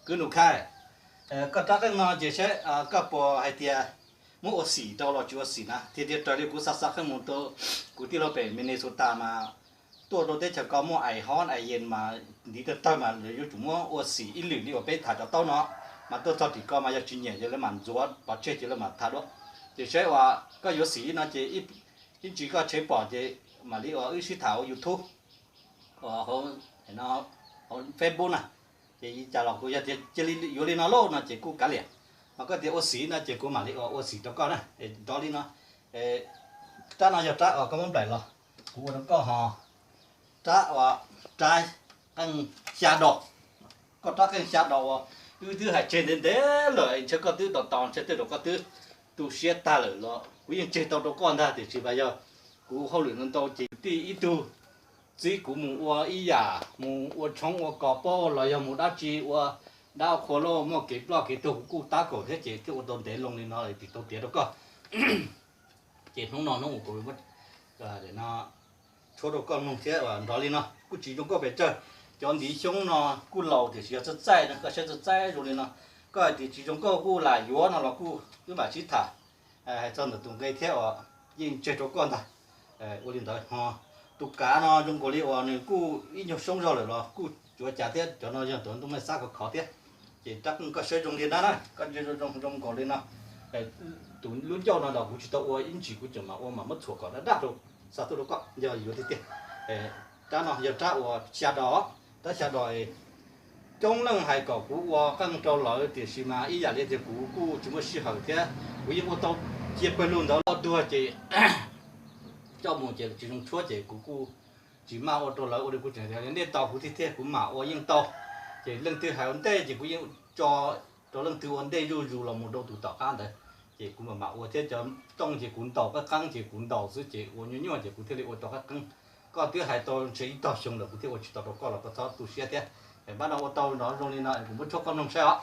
Kwv Nus Khaj, koj rab qeej no ces saib koj puas hais tias muab ua xim rau los tsis ua xim na. Tiag tiag raws li kuv xav xav qeej mus rau kuv tij laug pem Minnesota mas tuaj rau teb chaws ko muaj ais hob ais yes mas ntiv tawg tawg mas lawv yuav tsum muab ua xim ib lwm li uas peb tham cov taub no, mas tuaj txog tim ko mas yog tsis nyiam ces lawv mam ntxuav pov tseg ces lawv mam tham dua. Ces saib uas koj yuav xim li no ces ib ntsis koj tsheb pom ces mam li uas wb sib tham hauv YouTube, hauv Facebook na. Ces li cas los kuv yog tias cia li yuav li no lauj no ces kuj kav liam, ho koj tias ua xim no ces kuv mam li ua ua xim rau koj na. Nrov li no, rab no yog rab uas koj muab nplaim los, kuv ua rau koj ho rab uas rab qeej xya dos. Koj rab qeej xya dos uas wb twb hais tseg ntev ntev lawm, ntshe koj twb tos tos ntshe tej zaum koj twb tu siab tag lawm los kuv yeej tseg tau rau koj ntag, tiam sis mas yog kuv hauj lwm ntau ntau ces tij ib tug txib kuv mus ua ib yam, mus ua tshoob ua kos pauj los yog mus dab tsi ua dab qhua lauj, muaj kev ploj kev tuag kuv kuj tab kaum thiab ces thiaj ua tau ntev loo li no tim tau tiav rau koj. Ces hnub no hnub uas kuv tshuab rau koj mloog thiab nrov li no kuj tsis zoo nkauj pes tsawg. Cov ntiv xyoob no kuj laus tiam sis yog txaij txaij no, koj saib txaij txaij zoo li no. Koj hais tias tsis zoo nkauj kuj lam yuav no los kuj wb mam sib tham. Hais txog ntawm tus nqe thiab uas yeej tseg rau koj ntag. Ua li ntawd ho tus kav no zoo nkaus li uas nws kuj ib nyuag soob zog lawm los kuj tsis ua cas thiab, cov no yog cov ntuj mej xab khov khov thiab. Ces rab qeej koj saib zoo li no na, koj ntsia zoo zoo nkaus li no. Tus lub ncauj no los kuv tsis tau ua ib ntsis, kuv tseem mam ua mam muab txhuam kom daj daj rau xa tuaj rau koj yog yuav tiag tiag. Rab no yog rab uas xya dos, rab xya dos. Coob leej hais kom kuv ua qeej rau lawv tiam sis mas ib yam li tias kuv kuj tsis muaj sij hawm thiab kuv yeej ua tau cia pawg lug ntawd loj tuag ces coj mus ces tsis zoo tshuab ces kuv kuj tsis maj ua rau lawv ua li kuv tseem tias nej tos kuv tiag tiag kuv mam ua yeej tau. Ces leej twg hais ua ntej ces kuv yeej tso rau leej twg ua ntej zuj zus los mus rau tus tom qab ntawd. Ces kuv mam mam ua thiab cov tooj ces kuv ntaus qeeb qeeb ces kuv ntaus xwb ces ua nyuaj nyuaj ces kuv thiaj li ua rau qeeb qeeb. Koj twb hais tau ntshe ib tog xyoo lawm kuv thiaj ua tsis tau rau koj los koj txhob tu siab thiab. Npaj no ua tau nrov zoo li no kuv muab tshuab koj mloog saib os.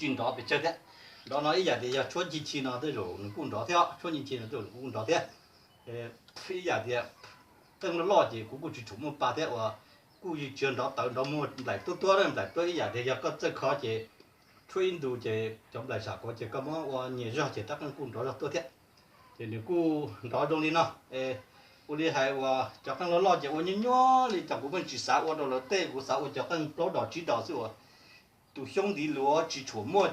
tsis nrov pes tsawg thiab. Nrov no ib yam tias yog tshuab nchi no tej zaum nws kuj nrov thiab, tshuab nchi no tej zaum nws kuj nrov thiab. Ib yam tias qeej loj loj ces kuv kuj tsis tshua muaj pa thiab uas kuj tsis nrov tawv nrov muag nplaim tuab tuab, nplaim tuab ib yam tias yog koj txawj kho ces tshuab ib ntus ces cov nplaim sam kov ces koj muab ua nyias zog ces rab qeej kuj nrov zog tuaj thiab. Ces nws kuj nrov zoo li no. Ua li hais uas cov qeej loj loj ces ua nyuaj nyuaj li cas kuv pheej tsis xav ua rau lawv tej, kuv xav ua cov qeej plaub dos tsib dos xwb uas tus xyoob ntiv luav tsis tshua muaj